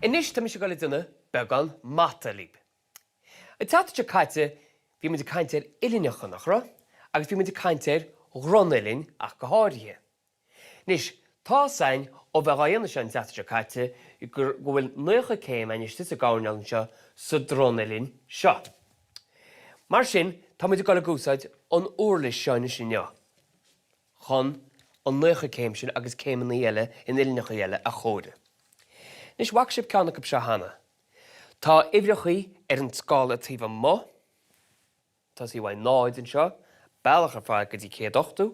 Anois tá mise ag dul ag déanamh beagán mata libh. An tseachtain seo caite bhí muid ag caint ar uillinneacha, nach raibh? Agus bhí muid ag caint ar dhronuillinn ach go háirithe. Anois, tá's a'inn ó bheith dhá dhéanamh seo an tseachtain seo caite go bhfuil 90 céim a'inn istigh sa gcoirnéal anseo sa dronuillinn seo. Mar sin, tá muid ag dul ag úsáid an uirlis seo anois inniu chun an 90 céim sin agus céimeanna eile in uillinneacha eile a chomhaireamh. Anois, bhfaca sibh ceann acu seo cheana. Tá uimhreachaí ar an scála taobh amuigh. Tosaí uaidh 0 anseo, bealach ar fad go dtí 180,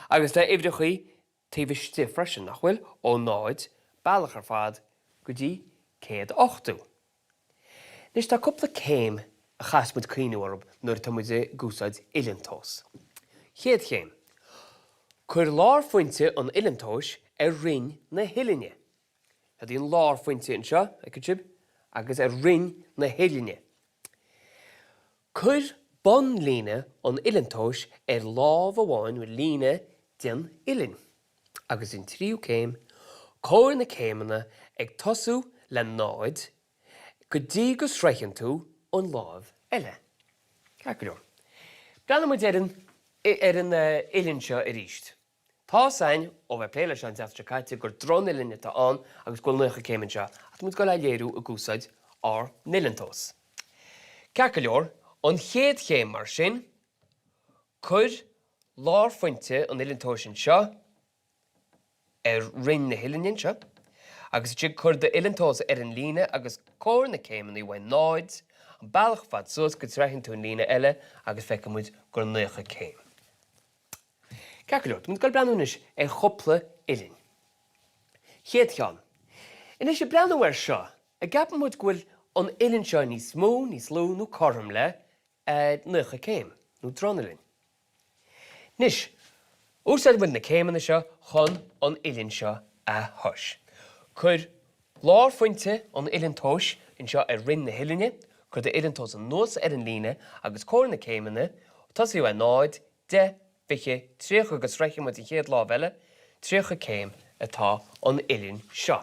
agus tá uimhreachaí taobh istigh freisin, nach bhfuil? Ó 0, bealach ar fad go dtí 180. Anois tá cúpla céim a chaithfeas muid cuimhniú orthu nuair atá muid ag úsáid uillinntomhas. Chéad chéim, Cuir lárphointe an uillinntomhais ar rinn na huillinne. Cad í an lárphointe anseo, feiceann sibh, agus ar rinn na huillinne. Cuir bonnlíne an uillinntomhais ar lámh amháin nó líne den uillinn. Agus an tríú céim, comhair na céimeanna ag tosú le 0 go dtí go sroicheann tú an lámh eile. Ceart go leor. Breathnóidh muid ar an ar an uillinn seo arís. Tá's a'inn ó bheith ag plé leis seo an tseachtain seo caite gur dronuillinn atá ann agus go bhfuil 90 céim anseo ach tá muid ag dul é a léiriú ag úsáid ár n-uillinntomhas. Ceart go leor, an chéad chéim mar sin, cuir lárphointe an uillinntomhais anseo ar rinn na huillinne anseo agus ansin cuir d'uillinntomhas ar an líne agus comhair na céimeanna uaidh 0, an bealach fad suas go sroicheann tú an líne eile agus feicfidh muid gur 90 céim. Ceart go leor, tá muid ag dul breathnú anois ar chúpla uillinn. Chéad cheann. Anois ag breathnú air seo, an gceapann muid go bhfuil an uillinn seo níos mó, níos lú nó cothrom le 90 céim, nó dronuillinn? Anois, úsáideann muid na céimeanna seo chun an uillinn seo a thomhas. Cuir lárphointe an uillinntomhais anseo ar rinn na huillinne, cuir d'uillinntomhas anuas ar an líne agus comhair na céimeanna, tosaí uaidh 0, 10, 20, 30 go sroicheann muid an chéad lámh eile, 30 céim atá an uillinn seo.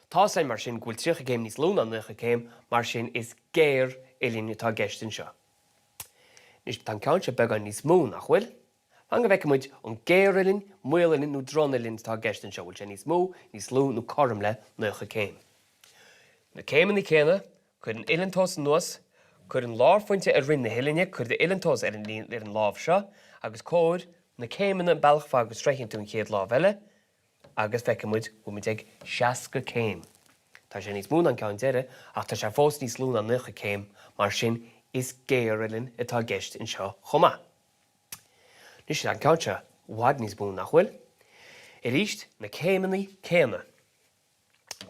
Tá's a'inn mar sin go bhfuil 30 céim níos lú ná 90 céim, mar sin is géar-uillinn atá i gceist anseo. Anois tá an ceann seo beagán níos mó, nach bhfuil? Fan go bhfeicfidh muid an géar-uillinn, maol-uillinn nó dronuillinn atá i gceist anseo, bhfuil sé níos mó, níos lú nó cothrom le 90 céim. Na céimeanna céanna, Cuir an uillinntomhas anuas, cuir an lárphointe ar rinn na huillinne, cuir d'uillinntomhas ar an ar an lámh seo agus comhair na céimeanna an bealach fad go sroicheann tú an chéad lámh eile agus feicfidh muid go bhfuil muid ag 60 céim. Tá sé níos mó ná an ceann deiridh ach tá sé fós níos lú ná 90 céim, mar sin is géaruillinn atá i gceist anseo chomh maith. Anois tá an ceann seo i bhfad níos mó, nach bhfuil? Arís, na céimeanna céanna.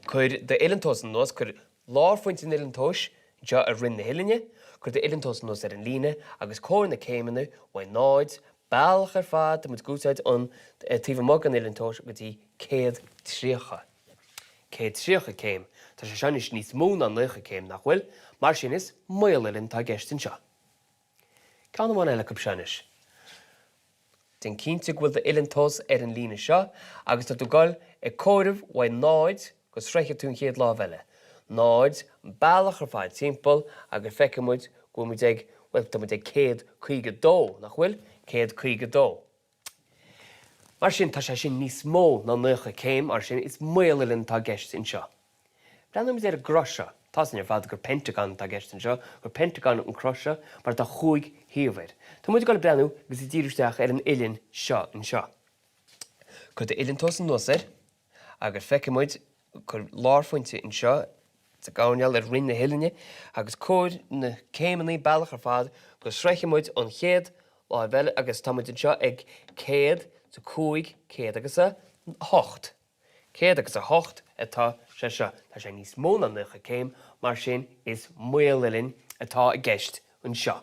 Cuir d'uillinntomhas anuas, cuir lárphointe an uillinntomhais anseo ar rinn na huillinne, cuir d'uillinntomhas anuas ar an líne agus comhair na céimeanna uaidh 0, bealach ar fad, tá muid ag úsáid an taobh amuigh den uillinntomhas go dtí 130. 130 céim. Tá sé seo anois níos mó ná 90 céim, nach bhfuil? Mar sin is maoluillinn atá i gceist anseo. Ceann amháin eile acu seo anois. Déan cinnte go bhfuil d'uillinntomhas ar an líne seo agus tá tú ag dul ag comhaireamh uaidh 0 go sroichfidh tú an chéad lámh eile. 0, an bealach ar fad timpeall agus feicfidh muid go bhfuil muid ag, bhuel, tá muid ag 152, nach bhfuil? 152. Mar sin, tá sé sin níos mó ná 90 céim, mar sin is maoluillinn atá i gceist anseo. Breathnóimid ar an gcruth seo. Tá's againn ar fad gur pentagon atá i gceist anseo, gur pentagon an cruth seo mar tá chúig thaobh air. Tá muid ag dul ag breathnú agus ag díriú isteach ar an uillinn seo anseo. Cuir d'uillinntomhas anuas air agus feicfidh muid, cuir lárphointe anseo sa gcoirnéal ar rinn na huillinne agus comhair na céimeanna bealach ar fad go sroichfidh muid an chéad láimh eile agus tá muid anseo ag 100 's a 5, 100 agus a 8. 108 atá sé seo. Tá sé níos mó ná 90 céim, mar sin is maoluillinn atá i gceist anseo.